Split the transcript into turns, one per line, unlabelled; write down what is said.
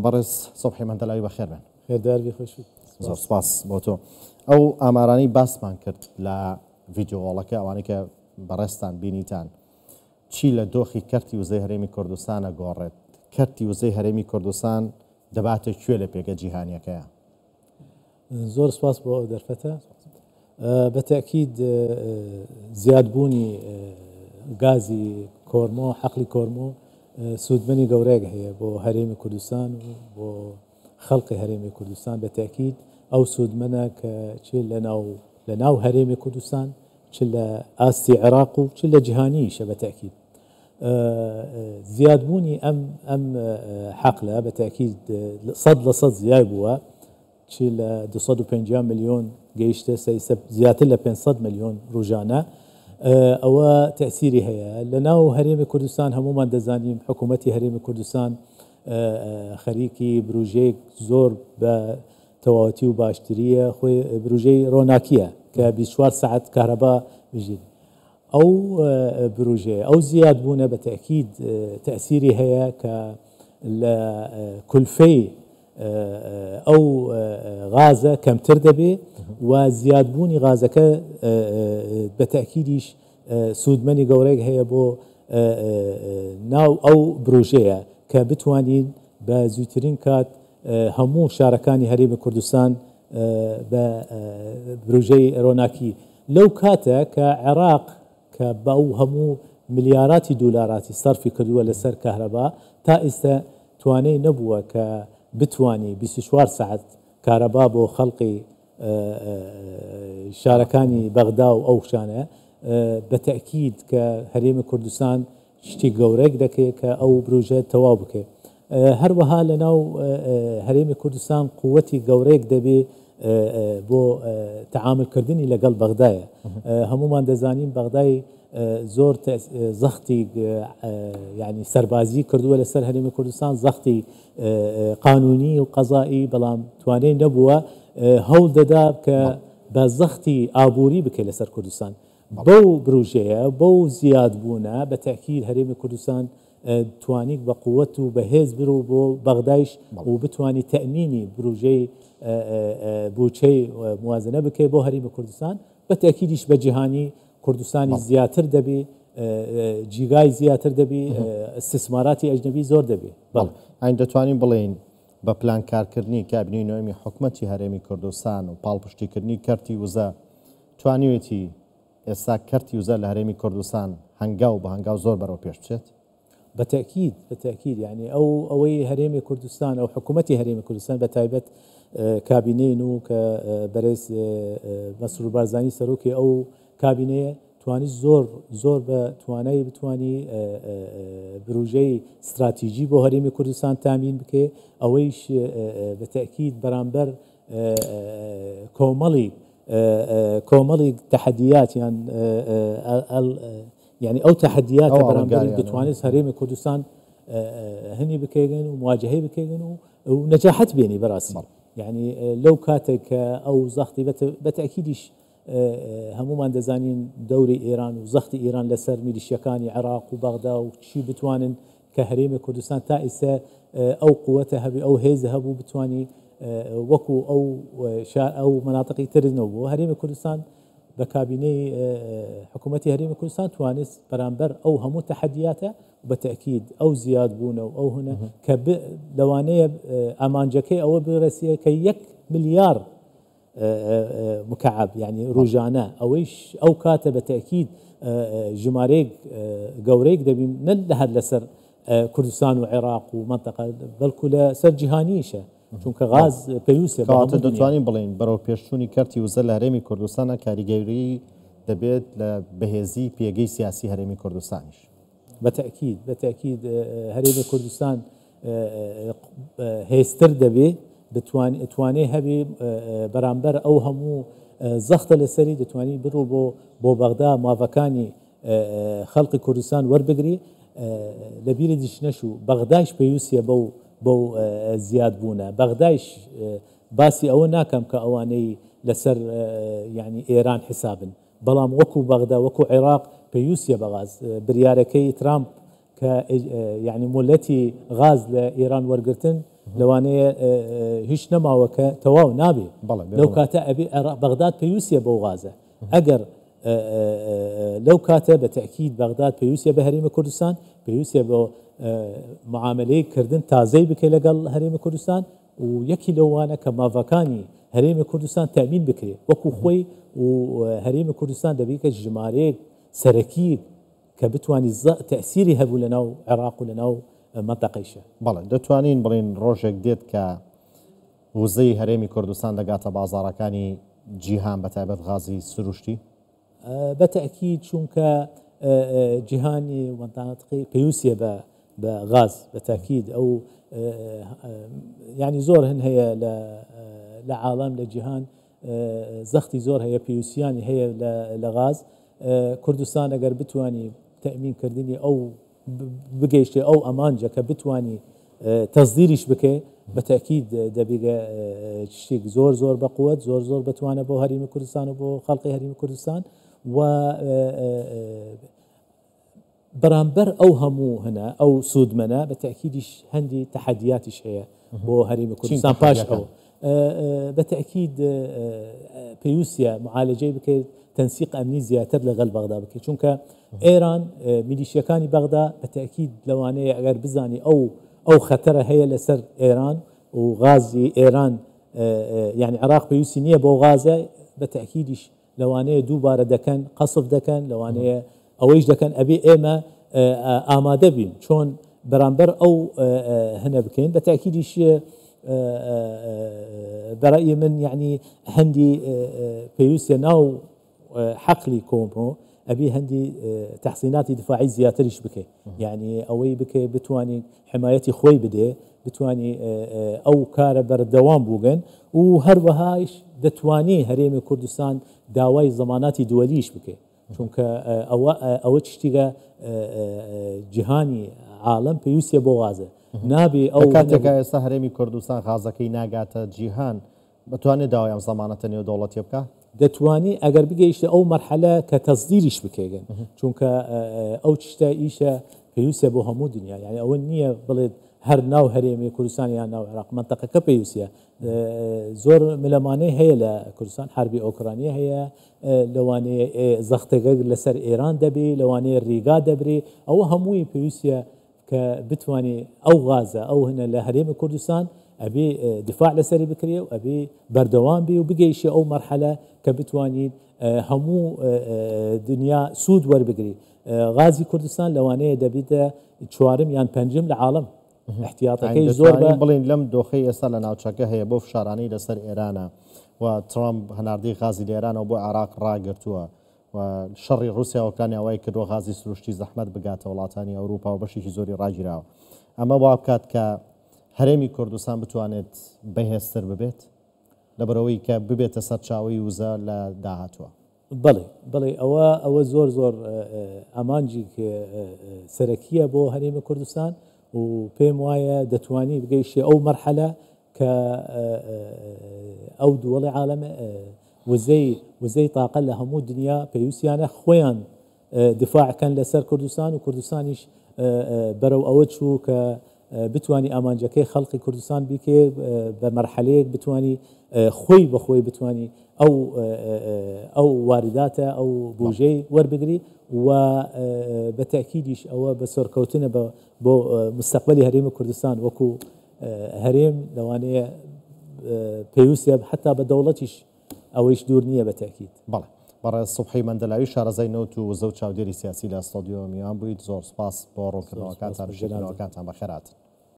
بەڕێز سوبحی مەندەلاوی بەخێر بێن.
خێردار بی خۆشی.
زۆر سپاس بۆ تۆ. ئەو ئامارانەی باسمان کرد لە ڤیدیۆ وۆڵەکە ئەوانەی کە بەڕێزتان بینیتان چی لە دۆخی کەرتی وزەی هەرێمی کوردستان ئەگۆڕێت؟ کەرتی وزەی هەرێمی کوردستان دەباتە کوێ لە پێگە جیهانیەکەیا؟
زۆر سپاس بۆ ئەو دەرفەتە. بە تەئکید زیادبوونی گازی کۆرمۆ، حەقلی کۆرمۆ سوودمەنی گەورەیەک هەیە بۆ هەرێمی کوردستان و بۆ خەڵقی هەرێمی کوردستان. بە تەئکید ئەو سوودمەنە کە چ لە ناو هەرێمی کوردستان، چ لە ئاستی عێراق و چ لە جیهانیشە. بە تەئکید زیادبوونی ئەم حەقلە بە تەئکید 100% زیاد بووە، چ لە 250 ملیۆن گەیشتە زیاتر لە 500 ملیۆن ڕوژانە. ئەوە تەئسیری هەیە لە ناو هەرێمی کوردستان. هەمومان دەزانین حکوومەتی هەرێمی کوردستان خەریکی بروژەیەک زۆر بە تەواوەتی و باشتریە، خۆی بروژەی ڕۆناکیە کە 24 ساعت کارەبا بژین. ئەو بروژەیە، ئەو زیادبوونە بە تەئکید تەئسیری هەیە کە لە کولفەی ئەو غازە کەمتر دەبێ و زیادبوونی غازەکە بە تەئکیدیش سوودمەنی گەورەیەک هەیە بۆ ناو ئەو بروژەیە کە بتوانین بە زووترین کات هەموو شارەکانی هەرێمی کوردستان بە بروژەی ڕۆناکی. لەو کاتە کە عێراق کە بەو هەموو ملیاراتی دولاراتی سەرفی کردووە لەسەر کەهرەبا، تا ئیستە توانەی نەبووە کە بتوانی 24 ساعت کارەبا بۆ خەڵقی شارەکانی بەغدا و ئەو شانە. بە تەئکید کە هەرێمی کوردستان شتی گەورەێک دەکەێت کە ئەو بروژە تەواو بکەێت. هەروەها لە ناو هەرێمی کوردستان قووەتی گەورەیەک دەبێ بۆ تەعاملکردنی لەگەڵ بەغدایە. هەمومان دەزانین بەغدای زۆر زەختی یعنی سەربازی کردووە لەسەر هەرێمی کوردستان، زەختی قانونی و قەزایی، بەڵام توانەی نەبووە. هەوڵ دەدا کە بە زەختی ئابووری بکەێت لەسەر کوردستان. بەو بروژەیە، بەو زیادبوونە، بە تەئکید هەرێمی کوردستان توانیک بە قووەت و بەهێز برو بۆ بەغدایش و بتوانی تەئمینی بروژەی بوچەی موازنە بکەی بۆ هەرێمی کوردستان. بە تەئکیدیش بە جیهانی کوردستانی زیاتر دەبی، جیگای زیاتر دەبی، ئیستیسماراتی ئەجنەبی زۆر دەبی.
بەڵێ، ئاین دەتوانین بڵێین بە پلان کارکردنی کابینەی نۆیەمی حکومەتی هەرێمی کوردستان و پاڵپشتیکردنی کەرتی وزە توانیوێتی ئێستا کەرتی وزە لە هەرێمی کوردستان هەنگاو بە هەنگاو زۆر بەرەو پێش بچێت؟
بە تەئکید، بە تەئکید، یانی ئەو ئەوەی هەرێمی کوردستان، ئەو حکوومەتی هەرێمی کوردستان بە تایبەت کابینەی نوو کە بەرێز مەسرور بارزانی سەرۆکی ئەو کابینەیە، توانی زۆر زۆر بە توانایی بتوانی بروژەی ستراتیژی بۆ هەرێمی کوردستان تامین بکێ. ئەوەیش بە تەئکید بەرامبەر کۆمەڵی کۆمەڵی تەحەدیات یان یعنی ئەو تەحەدیاتە بەرامبەری دەتوانێت هەرێمی کوردستان هەنی بکەین و مواجهەی بکەین و نەجاحەت بێنی بەڕاستی. یعنی لەو کاتێک کە ئەو زەختی بە تەئکیدیش هەمومان دەزانین دەوری ئێران و زەختی ئێران لەسەر میلیشیەکانی عێراق و بەغدا و چی بتوانن کە هەرێمی کوردستان تا ئیسە ئەو قوتە هەبی، ئەو هێزە هەبوو بتوانی وەکو ئەو ئەو مناتقی تر نەبوو. هەرێمی کوردستان بە کابینەی حکوومەتی هەرێمی کوردستان توانست بەرامبەر ئەو هەموو تەحەدیاتە بە تەئکید ئەو زیاد بوونە و ئەو هونە کە لەوانەیە ئامانجەکەی ئەوە برسیە کە 1 ملیار مکعب یعنی ڕوژانە. ئەوەیش ئەو کاتە بە تەئکید ژمارەیەک گەورەیەک دەبین، نە لە هەر لەسەر کوردستان و عێراق و مەنتەقە، بەڵکو لەسەر جیهانیشە، چونکە غاز پێویستە.
کەواتە دەتوانین بڵێین بەرەو پێشچوونی کەرتی وزە لە هەرێمی کوردستانە کاریگەری دەبێت لە بەهێزی پێگەی سیاسی هەرێمی کوردستانیش.
بە تەئکید، بە تەئکید هەرێمی کوردستان هێزتر دەبێ، توانێ هەبێ بەرامبەر ئەو هەموو زەختە لەسەری، دەتوانی بڕۆ بۆ بەغدا ماڤەکانی خەڵقی کوردستان وەربگری. لە بیری دیش نەشوو بەغدایش پێویستیە بەو زیاد بوونە. بەغدایش باسی ئەوە ناکەم کە ئەوانەی لەسەر یعنی ئێران حسابن، بەڵام وەکو بەغدا وەکو عێراق پێویستیە بە غاز. بریارەکەی ترامپ کە یعنی مولەتی غاز لە ئێران وەرگرتن لەوانەیە هیچ نەماوە کە تەواو نابێ لەو کاتە ئەبێ بەغداد پێویستە بەو غازە ئەگەر لەو کاتە بە تەئکید بەغداد پێویستە بە هەرێمی کوردستان، پێویستە بۆ معامەلەی کردن تازەی بکەی لەگەڵ هەرێمی کوردستان و یەکی لەوانە کە ماڤەکانی هەرێمی کوردستان تەئمین بکرێ وەکو خۆی و هەرێمی کوردستان دەبیکە ژمارەیەک سەرەکی کە بتوانی تەئسیری هەبوو لە ناو عێراق و لە ناو مەنتەقەیشە.
بەڵێ دەتوانین بڵێین ڕۆژێک دێت کە وزەی هەرێمی کوردستان دەگاتە بازاڕەکانی جیهان بەتایبەت غازی سروشتی؟
بە تەئکید چونکە جیهانی مەنتقی پێویستیە بە بە غاز بە تاکید ئەو یعنی زۆر هەن هەیە لە لە عاڵەم لە جیهان زەختی زۆر هەیە پێویستیانی هەیە لە غاز کوردستان ئەگەر بتانی تەمینکردنی ئەو بگەیشتێ ئەو ئەمانجە کە بتوانی تەسدیریش بکەێ بە تەئکید دەبیگە شتێک زۆر زۆر بە قوت زۆر زۆر بتوانە بۆ هەرێمی کوردستان و بۆ خەڵقی هەرێمی کوردستان و بەرامبەر ئەو هەموو هەنە ئەو سوودمەنە بە تەئکیدیش هەندی تەحەدیاتیش هەیە بۆ هەرێمی کوردستان پاش ئەو بە تەئکید پێویستە معالەجەی بکەیت تەنسیق ئەمنی زیاتر لەگەڵ بەغدا بکەیت چونکە ئێران میلیشیەکانی بەغدا بە تەئکید لەوانەیە ئەگەر بزانی ئەو ئەو خەتەرە هەیە لەسەر ئێران و غازی ئێران یعنی عێراق پێویستی نییە بۆ غازە بە تەئکیدیش لەوانەیە دووبارە دەکەن قەسف دەکەن لەوانەیە ئەوەیش دەکەن ئەبێ ئێمە ئامادە بین چۆن بەرامبەر ئەو هەنە بکەین بە تاکیدیش بەڕەئی من یعنی هەندی پێویستە ناو حەقلی کۆمۆ ئەبی هەندی تەحسیناتی دفاعی زیاتریش بکەی یعنی ئەوەی بکەی بتانی حمایەتی خۆی بدێ بتانی ئەو کارە بەردەوام بووگەن و هەروەهایش دەتوانی هەرێمی کوردستان داوای زەماناتی دووەلیش بکەی چونکە ئەوە ئەوە شتیگە جیهانی عاڵم پێویستە بۆ غازە نابێ ئەو
کاتێکا ئێستا هەرێمی کوردستان غازەکەی ناگاتە جیهان بتوانێت داوای ئەم زەمانەتە نێودەوڵەتیە بکا؟
دەتوانی ئەگەر بگەیشتە ئەو مەرحەلە کە تەسدیریش بکەیگەن چونکە ئەو چشتە ئیشە پێویستە بۆ هەموو دنیا یعنی ئەوە نییە بڵێت هەر ناو هەرێمی کوردستان یان ناو عێراق مەنتەقەکە پێویستە زۆر ملەمانەی هەیە لە کوردستان حربی ئۆکرانیە هەیە لەوانەیە زەختەکە لەسەر ئێران دەبێ لەوانەیە ریگا دەبرێ ئەوە هەمووی پێویستە کە بتوانێ ئەو غازە ئەو هەنە لە هەرێمی کوردستان ئەبێ دفاع لەسەری بکرێ و ئەبێ بەردەوام بێ و بگەیشێ ئەو مەرحەلە کە بتوانیت هەموو دنیا سوود وەربگری غازی کوردستان لەوانەیە دەبیتە چوارم یان پەنجم لە عاڵم احتیاطەکەی زۆر بە
بڵین لەم دۆخەی ئێستا لە ناوچەکە هەیە بۆ فشارانەی لەسەر ئێرانە و ترامپ هەناردەی غازی لە ئێرانەوە بۆ عێراق ڕاگرتووە و شەڕی ڕووسیا ئۆکرانیا وای کردووە غازی سروشتی زەحمەت بگاتە وڵاتانی ئەوروپا و بەشێکی زۆری ڕاگیراوە. ئەمە وا بکات کە هەرێمی کوردستان بتوانێت بەهێزتر ببێت لەبەرئەوەی کە ببێتە سەرچاوەی وزە لە داهاتووە.
بەڵێ بەڵێ ئەوە ئەوە زۆر زۆر ئامانجیک سەرەکیە بۆ هەرێمی کوردستان و پێم وایە دەتوانی بگەیشێ ئەو مەرحەلە کە ئەو دووەڵی عالەمە وزەی وزەی تاقە لە هەموو دنیا پێویستیانە خۆیان دفاع کەن لەسەر کوردستان و کوردستانیش بەرەو ئەوە چوو کە بتانی ئامانجەکەی خەڵقی کوردستان بیکێ بە مەرحەلەیەک بتانی خۆی بەخۆی بتانی ئەو ئەو وارداتە ئەو بوژەی وەربگری و بە تەکیدیش ئەوە بە سەرکەوتنە بە بۆ مستەقبلی هەرێمی کوردستان وەکو هەرێم لەوانەیە پێویستە حتا بە دەوڵەتیش ئەوەیش دوور نییە بە تەئکید.
بەڵێ. بەڕێز سوبحی مەندەلاوی شارەزای نەوت و وزە و چاودێری سیاسی لە ستۆدیۆ میوان بوویت زۆر سوپاس بۆ ڕوونکردنەوەکانتان و شیکردنەوەکانتان بەخێرهاتن.